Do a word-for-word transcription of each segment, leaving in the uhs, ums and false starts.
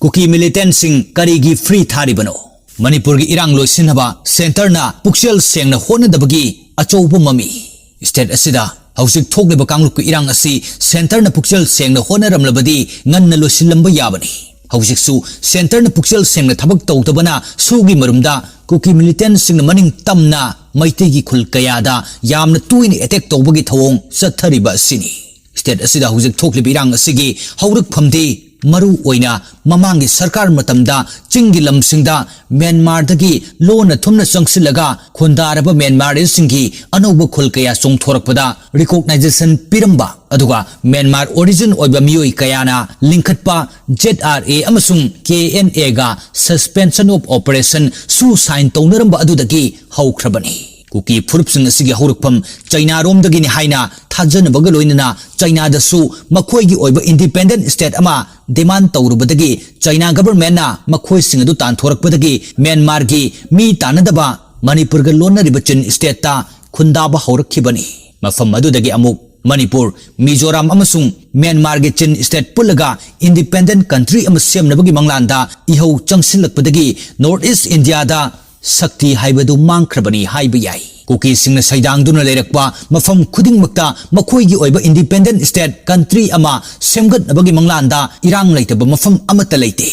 ꯀꯨꯀꯤ ꯃꯤꯂꯤꯇꯦꯟꯠꯁꯤꯡ ꯀꯔꯤꯒꯤ ꯐ꯭ꯔꯤ ꯊꯥꯔꯤꯕꯅꯣ? ꯃꯅꯤꯄꯨꯔꯒꯤ ꯏꯔꯥꯡ ꯂꯣꯏꯁꯤꯟꯅꯕ ꯁꯦꯟꯇꯔꯅ ꯄꯨꯛꯆꯦꯜ ꯁꯦꯡꯅ ꯍꯣꯠꯅꯗꯕꯒꯤ ꯑꯆꯧꯕ ꯃꯃꯤ꯫ ꯁ꯭ꯇꯦꯠ ꯑꯁꯤꯗ ꯍꯧꯖꯤꯛ ꯊꯣꯛꯂꯤꯕ ꯀꯥꯡꯂꯨꯞꯀꯤ ꯏꯔꯥꯡ ꯑꯁꯤ ꯁꯦꯟꯇꯔꯅ ꯄꯨꯛꯆꯦꯜ ꯁꯦꯡꯅ ꯍꯣꯠꯅꯔꯝꯂꯕꯗꯤ ꯉꯟꯅ ꯂꯣꯏꯁꯤꯜꯂꯝꯕ ꯌꯥꯕꯅꯤ꯫ ꯍꯧꯖꯤꯛꯁꯨ ꯁꯦꯟꯇꯔꯅ ꯄꯨꯛꯆꯦꯜ ꯁꯦꯡꯅ ꯊꯕꯛ ꯇꯧꯗꯕꯅ ꯁꯨꯒꯤ ꯃꯔꯨꯝꯗ ꯀꯨꯀꯤ ꯃꯤꯂꯤꯇꯦꯟꯠꯁꯤꯡꯅ ꯃꯅꯤꯡ ꯇꯝꯅ ꯃꯩꯇꯩꯒꯤ ꯈꯨꯜ ꯀꯌꯥꯗ ꯌꯥꯝꯅ ꯇꯣꯏꯅ ꯑꯦꯇꯦꯛ ꯇꯧꯕꯒꯤ ꯊꯧꯑꯣꯡ ꯆꯠꯊꯔꯤꯕ ꯑꯁꯤꯅꯤ꯫ ꯁ꯭ꯇꯦꯠ ꯑꯁꯤꯗ ꯍꯧꯖꯤꯛ ꯊꯣꯛꯂꯤꯕ ꯏꯔꯥꯡ ꯑꯁꯤꯒꯤ ꯍꯧꯔꯛꯐꯝꯗꯤ ꯃꯔꯨ ꯑꯣꯏꯅ ꯃꯃꯥꯡꯒꯤ ꯁꯔꯀꯥꯔ ꯃꯇꯝꯗ ꯆꯤꯡꯒꯤ ꯂꯝꯁꯤꯡꯗ ꯃ꯭ꯌꯥꯟꯃꯥꯔꯗꯒꯤ ꯂꯣꯟꯅ ꯊꯨꯝꯅ ꯆꯪꯁꯤꯜꯂꯒ ꯈꯨꯟꯗꯥꯔꯕ ꯃ꯭ꯌꯥꯟꯃꯥꯔꯤꯁꯤꯡꯒꯤ ꯑꯅꯧꯕ ꯈꯨꯜ ꯀꯌꯥ ꯆꯣꯡꯊꯣꯔꯛꯄꯗ ꯔꯤꯀꯣꯛꯅꯥꯏꯖꯦꯁꯟ ꯄꯤꯔꯝꯕ, ꯑꯗꯨꯒ ꯃ꯭ꯌꯥꯟꯃꯥꯔ ꯑꯣꯔꯤꯖꯤꯟ ꯑꯣꯏꯕ ꯃꯤꯑꯣꯏ ꯀꯌꯥꯅ ꯂꯤꯡꯈꯠꯄ ꯖꯦꯗ ꯑꯥꯔ ꯑꯦ ꯑꯃꯁꯨꯡ K and ꯑꯦꯒ suspension of operation ꯁꯨ ꯁꯥꯏꯟ ꯇꯧꯅꯔꯝꯕ ꯑꯗꯨꯗꯒꯤ ꯍꯧꯈ꯭ꯔꯕꯅꯤ꯫ ꯀꯨꯀꯤ ꯐꯨꯔꯨꯞꯁꯤꯡ ꯑꯁꯤꯒꯤ ꯍꯧꯔꯛꯐꯝ ꯆꯩꯅꯥꯔꯣꯝꯗꯒꯤꯅꯤ ꯍꯥꯏꯅ ꯊꯥꯖꯅꯕꯒ ꯂꯣꯏꯅꯅ ꯆꯩꯅꯥꯗꯁꯨ ꯃꯈꯣꯏꯒꯤ ꯑꯣꯏꯕ ꯏꯟꯗꯤꯄꯦꯟꯗꯦꯟꯠ ꯁ꯭ꯇꯦꯠ ꯑꯃ ꯗꯤꯃꯥꯟꯗ ꯇꯧꯔꯨꯕꯗꯒꯤ ꯆꯩꯅꯥ ꯒꯚꯔꯟꯃꯦꯟꯠꯅ ꯃꯈꯣꯏꯁꯤꯡ ꯑꯗꯨ ꯇꯥꯟꯊꯣꯔꯛꯄꯗꯒꯤ ꯃ꯭ꯌꯥꯟꯃꯥꯔꯒꯤ ꯃꯤ ꯇꯥꯟꯅꯗꯕ ꯃꯅꯤꯄꯨꯔꯒ ꯂꯣꯟꯅꯔꯤꯕ ꯆꯤꯟ ꯁ꯭ꯇꯦꯠꯇ ꯈꯨꯟꯗꯥꯕ ꯍꯧꯔꯛꯈꯤꯕꯅꯤ꯫ ꯃꯐꯝ ꯑꯗꯨꯗꯒꯤ ꯑꯃꯨꯛ ꯃꯅꯤꯄꯨꯔ, ꯃꯤꯖꯣꯔꯥꯝ ꯑꯃꯁꯨꯡ ꯃ꯭ꯌꯥꯟꯃꯥꯔꯒꯤ ꯆꯤꯟ ꯁ꯭ꯇꯦꯠ ꯄꯨꯜꯂꯒ ꯏꯟꯗꯤꯄꯦꯟꯗꯦꯟꯠ ꯀꯟꯇ꯭ꯔꯤ ꯑꯃ ꯁꯦꯝꯅꯕꯒꯤ ꯃꯪꯂꯥꯟꯗ ꯏꯍꯧ ꯆꯪꯁꯤꯜꯂꯛꯄꯗꯒꯤ ꯅꯣꯔꯠ ꯏꯁ꯭ꯠ ꯏꯟꯗꯤꯌꯥꯗ ꯁꯛꯇꯤ ꯍꯥꯏꯕꯗꯨ ꯃꯥꯡꯈ꯭ꯔꯕꯅꯤ ꯍꯥꯏꯕ ꯌꯥꯏ꯫ ꯀꯨꯀꯤꯁꯤꯡꯅ ꯁꯩꯗꯥꯡꯗꯨꯅ ꯂꯩꯔꯛꯄ ꯃꯐꯝ ꯈꯨꯗꯤꯡꯃꯛꯇ ꯃꯈꯣꯏꯒꯤ ꯑꯣꯏꯕ ꯏꯟꯗꯤꯄꯦꯟꯗꯦꯟꯠ ꯁ꯭ꯇꯦꯠ ꯀꯟꯇ꯭ꯔꯤ ꯑꯃ ꯁꯦꯝꯒꯠꯅꯕꯒꯤ ꯃꯪꯂꯥꯟꯗ ꯏꯔꯥꯡ ꯂꯩꯇꯕ ꯃꯐꯝ ꯑꯃꯠꯇ ꯂꯩꯇꯦ꯫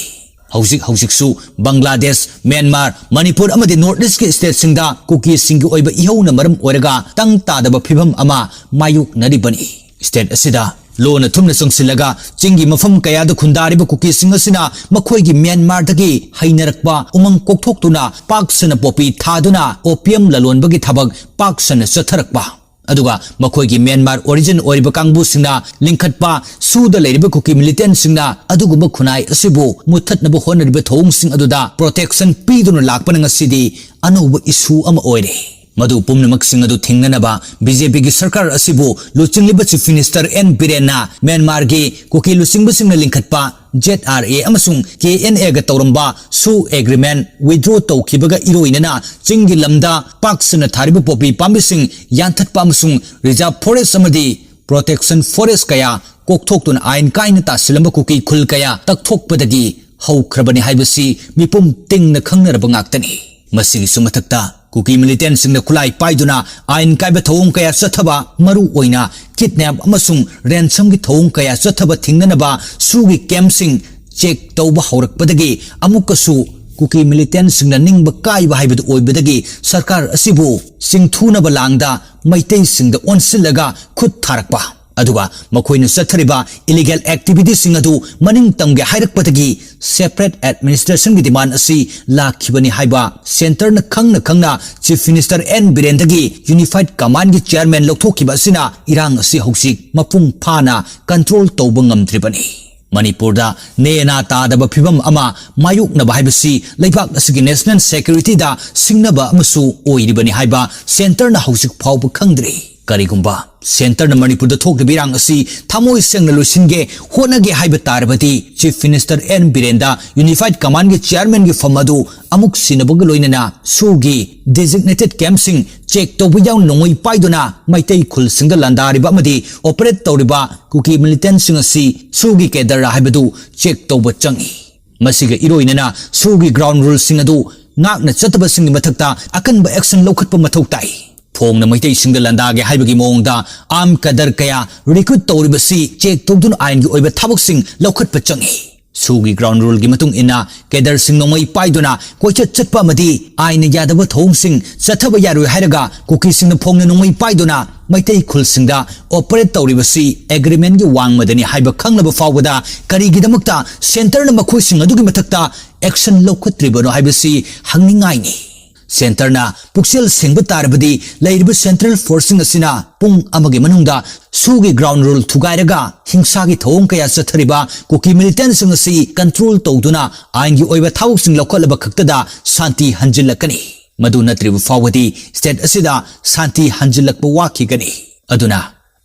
ꯍꯧꯖꯤꯛ ꯍꯧꯖꯤꯛꯁꯨ ꯕꯪꯒ꯭ꯂꯥꯗꯦꯁ, ꯃ꯭ꯌꯥꯟꯃꯥꯔ, ꯃꯅꯤꯄꯨꯔ ꯑꯃꯗꯤ ꯅꯣꯔꯠ ꯏꯁ꯭ꯠꯀꯤ ꯁ꯭ꯇꯦꯠꯁꯤꯡꯗ ꯀꯨꯀꯤꯁꯤꯡꯒꯤ ꯑꯣꯏꯕ ꯏꯍꯧꯅ ꯃꯔꯝ ꯑꯣꯏꯔꯒ ꯇꯪ ꯇꯥꯗꯕ ꯐꯤꯚꯝ ꯑꯃ ꯃꯥꯌꯣꯛꯅꯔꯤꯕꯅꯤ꯫ ꯁ꯭ꯇꯦꯠ ꯑꯁꯤꯗ ꯂꯣꯟꯅ ꯊꯨꯝꯅ ꯆꯪꯁꯤꯜꯂꯒ ꯆꯤꯡꯒꯤ ꯃꯐꯝ ꯀꯌꯥꯗ ꯈꯨꯟꯗꯥꯔꯤꯕ ꯀꯨꯀꯤꯁꯤꯡ ꯑꯁꯤꯅ ꯃꯈꯣꯏꯒꯤ ꯃ꯭ꯌꯥꯟꯃꯥꯔꯗꯒꯤ ꯍꯩꯅꯔꯛꯄ ꯎꯃꯪ ꯀꯣꯛꯊꯣꯛꯇꯨꯅ ꯄꯥꯛ ꯁꯟꯅ ꯄꯣꯄꯤ ꯊꯥꯗꯨꯅ ꯑꯣꯄꯤꯌꯝ ꯂꯂꯣꯟꯕꯒꯤ ꯊꯕꯛ ꯄꯥꯛ ꯁꯟꯅ ꯆꯠꯊꯔꯛꯄ, ꯑꯗꯨꯒ ꯃꯈꯣꯏꯒꯤ ꯃ꯭ꯌꯥꯟꯃꯥꯔ ꯑꯣꯔꯤꯖꯤꯟ ꯑꯣꯏꯔꯤꯕ ꯀꯥꯡꯕꯨꯁꯤꯡꯅ ꯂꯤꯡꯈꯠꯄ ꯁꯨꯗ ꯂꯩꯔꯤꯕ ꯀꯨꯀꯤ ꯃꯤꯂꯤꯇꯦꯟꯠꯁꯤꯡꯅ ꯑꯗꯨꯒꯨꯝꯕ ꯈꯨꯟꯅꯥꯏ ꯑꯁꯤꯕꯨ ꯃꯨꯠꯊꯠꯅꯕ ꯍꯣꯠꯅꯔꯤꯕ ꯊꯧꯑꯣꯡꯁꯤꯡ ꯑꯗꯨꯗ ꯄ꯭ꯔꯣꯇꯦꯛꯁꯟ ꯄꯤꯗꯨꯅ ꯂꯥꯛꯄꯅ ꯉꯁꯤꯗꯤ ꯑꯅꯧꯕ ꯏꯁꯨ ꯑꯃ ꯑꯣꯏꯔꯦ꯫ ꯃꯗꯨ ꯄꯨꯝꯅꯃꯛꯁꯤꯡ ꯑꯗꯨ ꯊꯤꯡꯅꯅꯕ ꯕꯤ ꯖꯦ ꯄꯤꯒꯤ ꯁꯔꯀꯥꯔ ꯑꯁꯤꯕꯨ ꯂꯨꯆꯤꯡꯂꯤꯕ ꯆꯤꯐ ꯃꯤꯅꯤꯁꯇꯔ ꯑꯦꯟ ꯕꯤꯔꯦꯟꯅ ꯃ꯭ꯌꯥꯟꯃꯥꯔꯒꯤ ꯀꯨꯀꯤ ꯂꯨꯆꯤꯡꯕꯁꯤꯡꯅ ꯂꯤꯡꯈꯠꯄ ꯖꯦꯗ ꯑꯥꯔ ꯑꯦ ꯑꯃꯁꯨꯡ ꯀꯦ ꯑꯦꯟ ꯑꯦꯒ ꯇꯧꯔꯝꯕ ꯁꯨ ꯑꯦꯒ꯭ꯔꯤꯃꯦꯟꯠ ꯋꯤꯗ꯭ꯔꯣ ꯇꯧꯈꯤꯕꯒ ꯏꯔꯣꯏꯅꯅ ꯆꯤꯡꯒꯤ ꯂꯝꯗ ꯄꯥꯛ ꯁꯟꯅ ꯊꯥꯔꯤꯕ ꯄꯣꯄꯤ ꯄꯥꯝꯕꯤꯁꯤꯡ ꯌꯥꯟꯊꯠꯄ ꯑꯃꯁꯨꯡ ꯔꯤꯖꯥꯔꯚ ꯐꯣꯔꯦꯁ꯭ꯠ ꯑꯃꯗꯤ ꯄ꯭ꯔꯣꯇꯦꯛꯁꯟ ꯐꯣꯔꯦꯁ꯭ꯠ ꯀꯌꯥ ꯀꯣꯛꯊꯣꯛꯇꯨꯅ ꯑꯥꯏꯟ ꯀꯥꯏꯅ ꯇꯥꯁꯤꯜꯂꯝꯕ ꯀꯨꯀꯤ ꯈꯨꯜ ꯀꯌꯥ ꯇꯛꯊꯣꯛꯄꯗꯒꯤ ꯍꯧꯈ꯭ꯔꯕꯅꯤ ꯍꯥꯏꯕꯁꯤ ꯃꯤꯄꯨꯝ ꯇꯤꯡꯅ ꯈꯪꯅꯔꯕ ꯉꯥꯛꯇꯅꯤ꯫ ꯃꯁꯤꯒꯤꯁꯨ ꯃꯊꯛꯇ ꯀꯨꯀꯤ ꯃꯤꯂꯤꯇꯦꯟꯁꯤꯡꯅ ꯈꯨꯠꯂꯥꯏ ꯄꯥꯏꯗꯨꯅ ꯑꯥꯏꯟ ꯀꯥꯏꯕ ꯊꯧꯑꯣꯡ ꯀꯌꯥ ꯆꯠꯊꯕ, ꯃꯔꯨ ꯑꯣꯏꯅ ꯀꯤꯗꯅꯦꯞ ꯑꯃꯁꯨꯡ ꯔꯦꯟꯁꯝꯒꯤ ꯊꯧꯑꯣꯡ ꯀꯌꯥ ꯆꯠꯊꯕ ꯊꯤꯡꯅꯅꯕ ꯁꯨꯒꯤ ꯀꯦꯝꯞꯁꯤꯡ ꯆꯦꯛ ꯇꯧꯕ ꯍꯧꯔꯛꯄꯗꯒꯤ ꯑꯃꯨꯛꯀꯁꯨ ꯀꯨꯀꯤ ꯃꯤꯂꯤꯇꯦꯟꯁꯤꯡꯅ ꯅꯤꯡꯕ ꯀꯥꯏꯕ ꯍꯥꯏꯕꯗꯨ ꯑꯣꯏꯕꯗꯒꯤ ꯁꯔꯀꯥꯔ ꯑꯁꯤꯕꯨ ꯆꯤꯡꯊꯨꯅꯕ ꯂꯥꯡꯗ ꯃꯩꯇꯩꯁꯤꯡꯗ ꯑꯣꯟꯁꯤꯜꯂꯒ ꯈꯨꯠ ꯊꯥꯔꯛꯄ, ꯑꯗꯨꯒ ꯃꯈꯣꯏꯅ ꯆꯠꯊꯔꯤꯕ ꯏꯂꯤꯒꯦꯜ ꯑꯦꯛꯇꯤꯚꯤꯇꯤꯁꯤꯡ ꯑꯗꯨ ꯃꯅꯤꯡ ꯇꯝꯒꯦ ꯍꯥꯏꯔꯛꯄꯗꯒꯤ ꯁꯦꯄꯔꯦꯠ ꯑꯦꯗꯃꯤꯅꯤꯁꯇ꯭ꯔꯦꯁꯟꯒꯤ ꯗꯤꯃꯥꯟ ꯑꯁꯤ ꯂꯥꯛꯈꯤꯕꯅꯤ ꯍꯥꯏꯕ ꯁꯦꯟꯇꯔꯅ ꯈꯪꯅ ꯈꯪꯅ ꯆꯤꯐ ꯃꯤꯅꯤꯁꯇꯔ ꯑꯦꯟ ꯕꯤꯔꯦꯟꯗꯒꯤ ꯌꯨꯅꯤꯐꯥꯏꯗ ꯀꯃꯥꯟꯒꯤ ꯆꯤꯌꯔꯃꯦꯟ ꯂꯧꯊꯣꯛꯈꯤꯕ ꯑꯁꯤꯅ ꯏꯔꯥꯡ ꯑꯁꯤ ꯍꯧꯖꯤꯛ ꯃꯄꯨꯡ ꯐꯥꯅ ꯀꯟꯇ꯭ꯔꯣꯜ ꯇꯧꯕ ꯉꯝꯗ꯭ꯔꯤꯕꯅꯤ꯫ ꯃꯅꯤꯄꯨꯔꯗ ꯅꯦꯅꯥ ꯇꯥꯗꯕ ꯐꯤꯕꯝ ꯑꯃ ꯃꯥꯌꯣꯛꯅꯕ ꯍꯥꯏꯕꯁꯤ ꯂꯩꯕꯥꯛ ꯑꯁꯤꯒꯤ ꯅꯦꯁꯅꯦꯜ ꯁꯦꯀ꯭ꯌꯨꯔꯤꯇꯤꯗ ꯁꯤꯡꯅꯕ ꯑꯃꯁꯨ ꯑꯣꯏꯔꯤꯕꯅꯤ ꯍꯥꯏꯕ ꯁꯦꯟꯇꯔꯅ ꯍꯧꯖꯤꯛ ꯐꯥꯎꯕ ꯈꯪꯗ꯭ꯔꯤ꯫ ꯀꯔꯤꯒꯨꯝꯕ ꯁꯦꯟꯇꯔꯅ ꯃꯅꯤꯄꯨꯔꯗ ꯊꯣꯛꯂꯤꯕ ꯏꯔꯥꯡ ꯑꯁꯤ ꯊꯃꯣꯏ ꯁꯦꯡꯅ ꯂꯣꯏꯁꯤꯟꯒꯦ ꯍꯣꯠꯅꯒꯦ ꯍꯥꯏꯕ ꯇꯥꯔꯕꯗꯤ ꯆꯤꯐ ꯃꯤꯅꯤꯁꯇꯔ ꯑꯦꯟ ꯕꯤꯔꯦꯟꯗ ꯌꯨꯅꯤꯐꯥꯏꯗ ꯀꯃꯥꯟꯒꯤ ꯆꯤꯌꯔꯃꯦꯟꯒꯤ ꯐꯝ ꯑꯗꯨ ꯑꯃꯨꯛ ꯁꯤꯟꯅꯕꯒ ꯂꯣꯏꯅꯅ ꯁꯨꯒꯤ ꯗꯤꯖꯤꯒꯅꯦꯇꯦꯗ ꯀꯦꯝꯞꯁꯤꯡ ꯆꯦꯛ ꯇꯧꯕ ꯌꯥꯎꯅ ꯅꯣꯡꯃꯩ ꯄꯥꯏꯗꯨꯅ ꯃꯩꯇꯩ ꯈꯨꯜꯁꯤꯡꯗ ꯂꯥꯟꯗꯥꯔꯤꯕ ꯑꯃꯗꯤ ꯑꯣꯄꯔꯦꯠ ꯇꯧꯔꯤꯕ ꯀꯨꯀꯤ ꯃꯤꯂꯤꯇꯦꯟꯁꯤꯡ ꯑꯁꯤ ꯁꯨꯒꯤ ꯀꯦꯗꯔ ꯍꯥꯏꯕꯗꯨ ꯆꯦꯛ ꯇꯧꯕ ꯆꯪꯏ꯫ ꯃꯁꯤꯒ ꯏꯔꯣꯏꯅꯅ ꯁꯨꯒꯤ ꯒ꯭ꯔꯥꯎꯟ ꯔꯨꯜꯁꯤꯡ ꯑꯗꯨ ꯉꯥꯛꯅ ꯆꯠꯇꯕꯁꯤꯡꯒꯤ ꯃꯊꯛꯇ ꯑꯀꯟꯕ ꯑꯦꯛꯁꯟ ꯂꯧꯈꯠꯄ ꯃꯊꯧ ꯇꯥꯏ꯫ ꯐꯣꯡꯅ ꯃꯩꯇꯩꯁꯤꯡꯗ ꯂꯥꯟꯗꯥꯒꯦ ꯍꯥꯏꯕꯒꯤ ꯃꯑꯣꯡꯗ ꯑꯥꯔꯝ ꯀꯦꯗꯔ ꯀꯌꯥ ꯔꯤꯀ꯭ꯔꯨꯠ ꯇꯧꯔꯤꯕꯁꯤ ꯆꯦꯛ ꯇꯧꯗꯨꯅ ꯑꯥꯏꯟꯒꯤ ꯑꯣꯏꯕ ꯊꯕꯛꯁꯤꯡ ꯂꯧꯈꯠꯄ ꯆꯪꯏ꯫ ꯁꯨꯒꯤ ꯒ꯭ꯔꯥꯎꯟ ꯔꯨꯜꯒꯤ ꯃꯇꯨꯡ ꯏꯟꯅ ꯀꯦꯗꯔꯁꯤꯡ ꯅꯣꯡꯃꯩ ꯄꯥꯏꯗꯨꯅ ꯀꯣꯏꯆꯠ ꯆꯠꯄ ꯑꯃꯗꯤ ꯑꯥꯏꯟꯅ ꯌꯥꯗꯕ ꯊꯧꯑꯣꯡꯁꯤꯡ ꯆꯠꯊꯕ ꯌꯥꯔꯣꯏ ꯍꯥꯏꯔꯒ ꯀꯨꯀꯤꯁꯤꯡꯅ ꯐꯣꯡꯅ ꯅꯣꯡꯃꯩ ꯄꯥꯏꯗꯨꯅ ꯃꯩꯇꯩ ꯈꯨꯜꯁꯤꯡꯗ ꯑꯣꯄꯔꯦꯠ ꯇꯧꯔꯤꯕꯁꯤ ꯑꯦꯒ꯭ꯔꯤꯃꯦꯟꯒꯤ ꯋꯥꯡꯃꯗꯅꯤ ꯍꯥꯏꯕ ꯈꯪꯂꯕ ꯐꯥꯎꯕꯗ ꯀꯔꯤꯒꯤꯗꯃꯛꯇ ꯁꯦꯟꯇꯔꯅ ꯃꯈꯣꯏꯁꯤꯡ ꯑꯗꯨꯒꯤ ꯃꯊꯛꯇ ꯑꯦꯛꯁꯟ ꯂꯧꯈꯠꯇ꯭ꯔꯤꯕꯅꯣ ꯍꯥꯏꯕꯁꯤ ꯍꯪꯅꯤꯡꯉꯥꯏꯅꯤ꯫ ꯁꯦꯟꯇꯔꯅ ꯄꯨꯛꯆꯦꯜ ꯁꯦꯡꯕ ꯇꯥꯔꯕꯗꯤ ꯂꯩꯔꯤꯕ ꯁꯦꯟꯇ꯭ꯔꯦꯜ ꯐꯣꯔꯁꯁꯤꯡ ꯑꯁꯤꯅ ꯄꯨꯡ ꯑꯃꯒꯤ ꯃꯅꯨꯡꯗ ꯁꯨꯒꯤ ꯒ꯭ꯔꯥꯎꯟ ꯔꯨꯜ ꯊꯨꯒꯥꯏꯔꯒ ꯍꯤꯡꯁꯥꯒꯤ ꯊꯧꯑꯣꯡ ꯀꯌꯥ ꯆꯠꯊꯔꯤꯕ ꯀꯨꯀꯤ ꯃꯤꯂꯤꯇꯦꯟꯁꯤꯡ ꯑꯁꯤ ꯀꯟꯇ꯭ꯔꯣꯜ ꯇꯧꯗꯨꯅ ꯑꯥꯏꯟꯒꯤ ꯑꯣꯏꯕ ꯊꯕꯛꯁꯤꯡ ꯂꯧꯈꯠꯂꯕ ꯈꯛꯇꯗ ꯁꯥꯟꯇꯤ ꯍꯟꯖꯤꯜꯂꯛꯀꯅꯤ꯫ ꯃꯗꯨ ꯅꯠꯇ꯭ꯔꯤꯕ ꯐꯥꯎꯕꯗꯤ ꯁ꯭ꯇꯦꯠ ꯑꯁꯤꯗ ꯁꯥꯟꯇꯤ ꯍꯟꯖꯤꯜꯂꯛꯄ ꯋꯥꯈꯤꯒꯅꯤ꯫ ꯑꯗꯨꯅ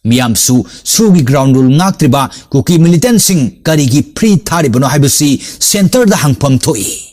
ꯃꯤꯌꯥꯝꯁꯨ ꯁꯨꯒꯤ ꯒ꯭ꯔꯥꯎꯟ ꯔꯨꯜ ꯉꯥꯛꯇ꯭ꯔꯤꯕ ꯀꯨꯀꯤ ꯃꯤꯂꯤꯇꯦꯟꯁꯤꯡ ꯀꯔꯤꯒꯤ ꯐ꯭ꯔꯤ ꯊꯥꯔꯤꯕꯅꯣ ꯍꯥꯏꯕꯁꯤ ꯁꯦꯟꯇꯔꯗ ꯍꯪꯐꯝ ꯊꯣꯛꯏ꯫